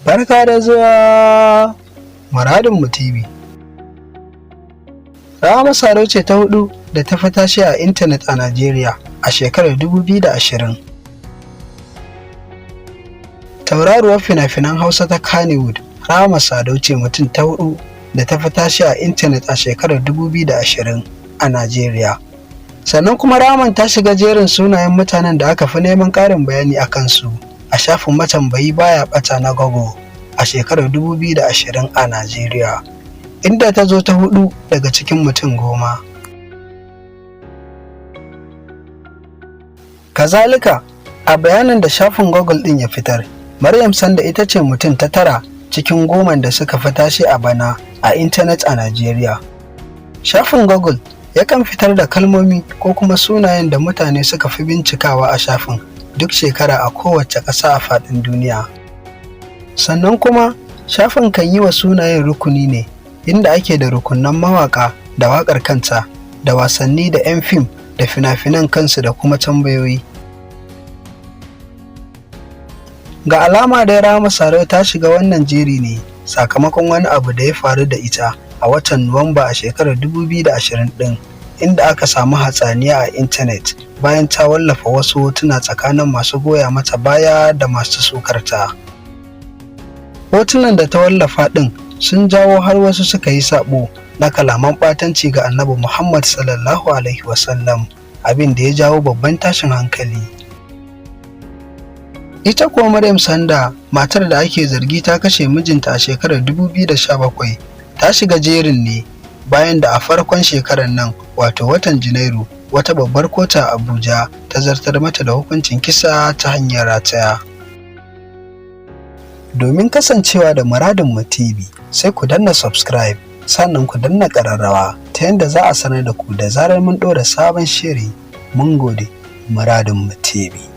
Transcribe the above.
Barka da zuwa Muradinmu TV. Rahama Sadau ce ta hudu da ta fi tashi a intanet a Najeriya a shekarar 2020. Tauraruwar fina-finan Hausa ta Kannywood, Rahama Sadau ce mutum ta hudu da ta fi tashi a intanet a shekarar 2020 a Najeriya. Sannan kuma Rahaman ta shiga jerin sunayen mutanen da aka fi neman ƙarin bayani a kansu a shafin matambayi baya ɓata na Google a shekarar 2020 a Najeriya, inda ta zo ta hudu daga cikin mutum 10. Kazalika, a bayanin da shafin Google ɗin ya fitar, Maryam Sanda ita ce mutum ta tara cikin 10n da suka fi tashi a bana a intanet a Najeriya. Shafin Google yakan fitar da kalmomi ko kuma sunayen da mutane suka fi bincikawa a shafin duk shekara a kowace ƙasa a faɗin duniya. Sannan kuma shafin kan yi wa sunayen rukuni ne, inda ake da rukunan mawaƙa da waƙar kanta da wasanni da 'yan fim da fina-finan kansu da kuma tambayoyi. Ga alama dai Rahama Sadau ta shiga wannan jeri ne sakamakon wani abu da ya faru da ita a watan Nuwamba a shekarar 2020 ɗin, inda aka samu hatsaniya a intanet bayan ta wallafa wasu hotuna tsakanin masu goya mata baya da masu sukarta. Hotunan da ta wallafa ɗin sun jawo har wasu suka yi saɓo na kalaman ɓatanci ga Annabi Muhammad sallallahu alaihi wasallam, abin da ya jawo babban tashin hankali. Ita kuwa Maryam Sanda, matar da ake zargi ta kashe mijinta a shekarar 2017, ta shiga jerin ne bayan da a farkon shekarar nan, wato watan Janairu, wata babbar kotu a Abuja ta zartar mata da hukuncin kisa ta hanyar rataya. Domin kasancewa da Muradinmu TV, sai ku danna subscribe, sannan ku danna ƙararrawa ta yadda za a sanar da ku da zarar mun ɗora sabon shiri. Mun gode. Muradinmu TV.